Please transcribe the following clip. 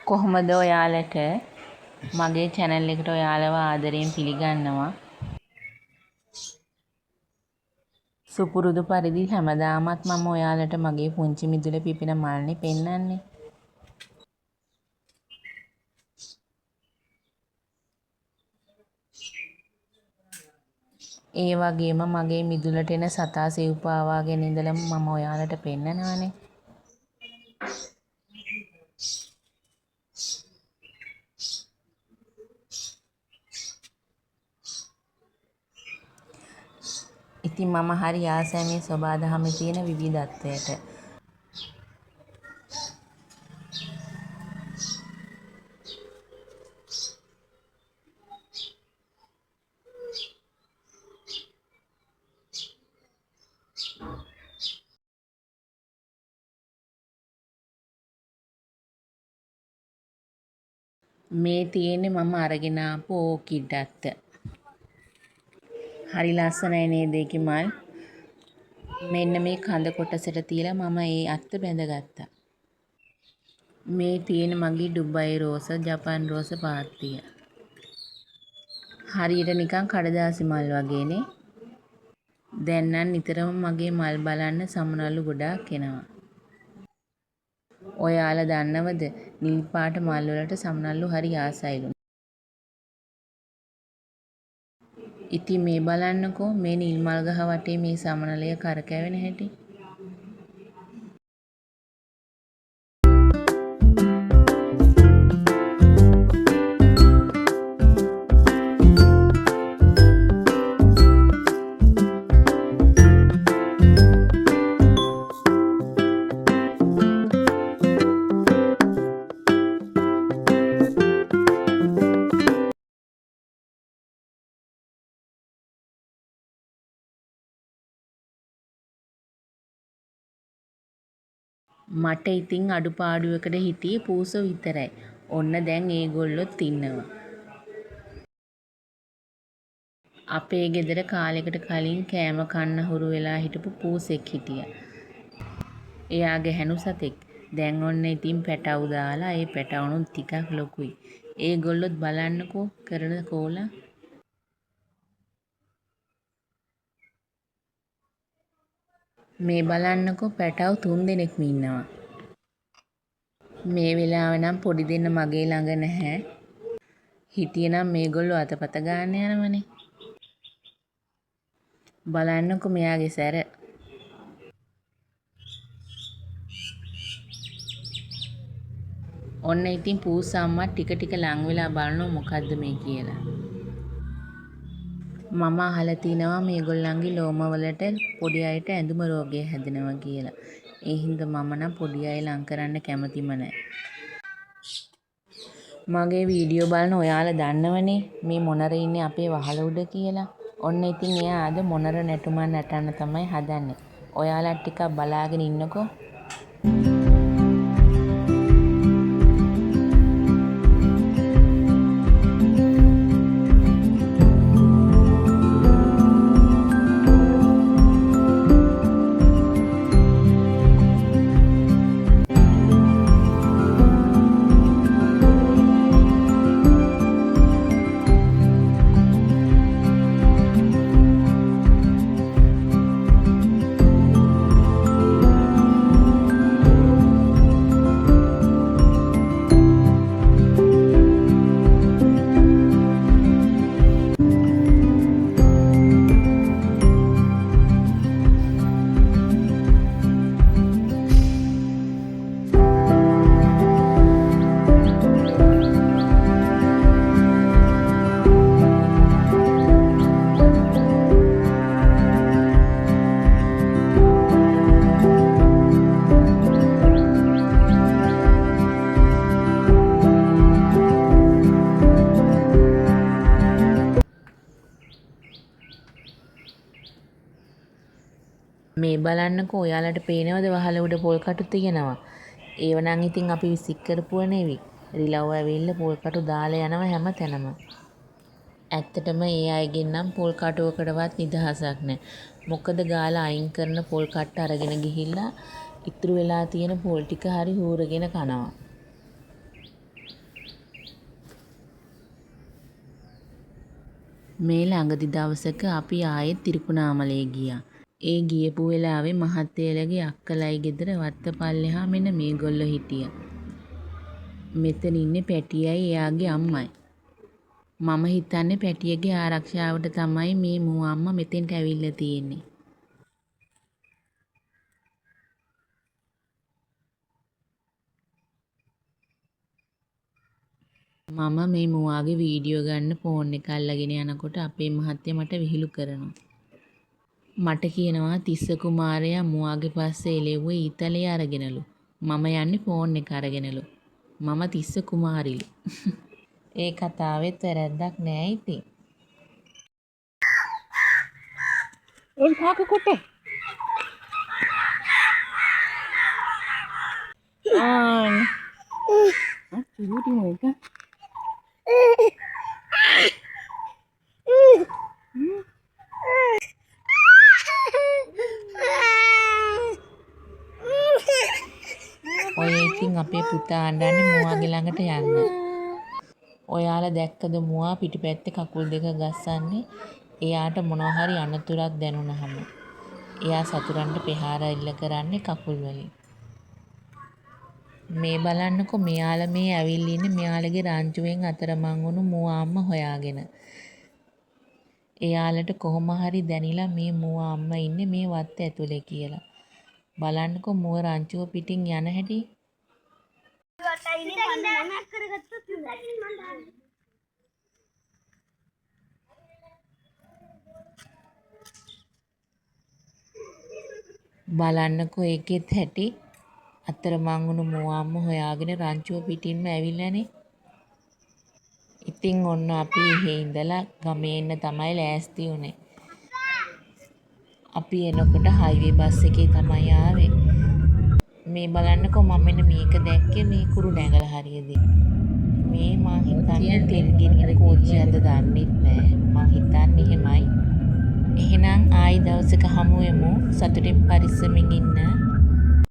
කොහොමද ඔයාලට මගේ චැනල් එකට ඔයාලව ආදරයෙන් පිළිගන්නවා. සුපුරුදු පරිදි හැමදාමත් මම ඔයාලට මගේ පුංචි මිදුලේ පිපෙන මල්නේ පෙන්නන්නේ. ඒ වගේම මගේ මිදුලට එන සතා සිව්පාවා ගැන ඉඳලම මම ඔයාලට පෙන්නනවානේ. ඉතින් මම හරි ආසයි මේ සොබාදහමේ තියෙන විවිධත්වයට. මේ තියෙන්නේ මම අරගෙන ආපු ඕකිඩ් අත්ත. හරි ලස්සනයි නේද ඒකේ මල්? මෙන්න මේ කඳ කොටසට තියලා මම ඒ අත්ත බැඳගත්තා. මේ තියෙන මගේ ඩුබයි රෝස, ජපන් රෝස පාත්තිය. හරියට නිකන් කඩදාසි මල් වගේනේ. දැන් නම් නිතරම මගේ මල් බලන්න සමනළු ගොඩාක් එනවා. ඔයාලා දන්නවද නිල් පාට මල් වලට සමනළු හරි ආසයිලු. ඉතින් මේ බලන්නකෝ මේ නිල් මල් ගහ වටේ මේ සමනලය කරකැවෙන හැටි. මට ඉතින් අඩුපාඩුවකට හිටියේ පූසෝ විතරයි. ඔන්න දැන් ඒගොල්ලොත් ඉන්නවා. අපේ ගෙදර කාලෙකට කලින් කෑම කන්න හුරු වෙලා හිටපු පූසෙක් හිටියා. එයා ගැහැණු සතෙක්. දැන් ඔන්න ඉතින් පැටව් දාලා ඒ පැටවුනුත් ටිකක් ලොකුයි. ඒගොල්ලොත් බලන්නකෝ කරන කෝලා. මේ බලන්නකෝ පැටව් තුන් දෙනෙක්ම ඉන්නවා. මේ වෙලාවේ නම් පොඩි දෙන්න මගේ ළඟ නැහැ. හිටියනම් මේගොල්ලෝ අතපත ගන්න යනවනේ. බලන්නකෝ මෙයාගේ සැර. ඔන්න ඉතින් පූස අම්මා ටික ටික ලං වෙලා බලනවා මොකද්ද මේ කියලා. මම අහලා තිනවා මේගොල්ලන්ගේ ලෝම වලට පොඩි අයට ඇඳුම රෝගය හැදෙනවා කියලා. ඒ හින්දා මම නම් පොඩි අය ලං කරන්න කැමතිම නෑ. මගේ වීඩියෝ බලන ඔයාලා දන්නවනේ මේ මොනර ඉන්නේ අපේ වහල උඩ කියලා. ඔන්න ඉතින් එයා අද මොනර නැටුමක් නටන්න තමයි හදන්නේ. ඔයාලත් ටිකක් බලාගෙන ඉන්නකෝ. මේ බලන්නකෝ ඔයාලට පේනවද වහල උඩ පොල් කටු තියෙනවා. ඒව නම් ඉතින් අපි විසික් කරපුව නෙවෙයි. රිලව් ඇවිල්ලා පොල් කටු දාලා යනවා හැම තැනම. ඇත්තටම ඒ අයගෙන් නම් පොල් කටුවකටවත් නිදහසක් නෑ. මොකද ගාලා අයින් කරන පොල් කට්ට අරගෙන ගිහිල්ලා ඉතුරු වෙලා තියෙන පොල් ටික හරි හූරගෙන කනවා. මේ ළඟදි දවසක අපි ආයෙත් තිරිකුණාමලේ ගියා. ඒ ගියපු වෙලාවේ මහත්තයලගේ අක්කලයි ගෙදර වත්ත පල්ලෙහා මෙන්න මේගොල්ලෝ හිටියා. මෙතන ඉන්නේ පැටියයි එයාගේ අම්මයි. මම හිතන්නේ පැටියගේ ආරක්ෂාවට තමයි මේ මුව අම්මා මෙතෙන්ට ඇවිල්ලා තියෙන්නේ. මම මේ මුවාගේ වීඩියෝ ගන්න ෆෝන් එක අල්ලගෙන යනකොට අපේ මහත්තයා මට විහිළු කරනවා. මට කියනවා තිස්ස කුමාරයා මුවාගේ පස්සේ එළෙව්වේ ඊතලේ අරගෙනලු. මම යන්නේ ෆෝන් එක අරගෙනලු. මම තිස්ස කුමාරිලු. ඒ කතාවෙත් වැරැද්දක් නෑ ඉතින්. ඔන් කාක කොටේ. ආන්. ආ චූටි මොකක්? ඔය ඉතින් අපේ පුතා අඬන්නේ මුවාගේ ළඟට යන්න. ඔයාලා දැක්කද මුවා පිටිපැත්තේ කකුල් දෙක ගස්සන්නේ? එයාට මොනවා හරි අනතුරක් දැනුනහම. එයා සතුරන්ට පෙහාර එල්ල කරන්නේ කකුල් වලින්. මේ බලන්නකෝ මෙයාලා මේ ඇවිල්ලා ඉන්නේ මෙයාලගේ රංචුවෙන් අතරමං වුණු මුවා අම්මා හොයාගෙන. එයාලට කොහොම හරි දැනිලා මේ මුවා අම්මා ඉන්නේ මේ වත්ත ඇතුලේ කියලා. බලන්නකෝ මුව රංචුව පිටින් යන හැටි. බලන්නකෝ ඒකෙත් හැටි. අතරමං වුණු මුවා අම්මා හොයාගෙන රංචුව පිටින්ම ඇවිල්ලානේ. ඉතින් ඔන්න අපි එහෙ ඉඳලා ගමේ එන්න තමයි ලෑස්ති වුණේ. අපි එනකොට හයිවේ බස් එකේ තමයි ආවේ. මේ බලන්නකෝ මම මෙන්න මේක දැක්කේ මේ කුරුණෑගල හරියදී. මේ මං හිතන්නේ තෙල් ගෙනියන කෝච්චියක්ද දන්නෙත් නෑ. මං හිතන්නේ එහෙමයි. එහෙනම් ආයි දවසක හමු වෙමු. සතුටින් පරිස්සමින් ඉන්න.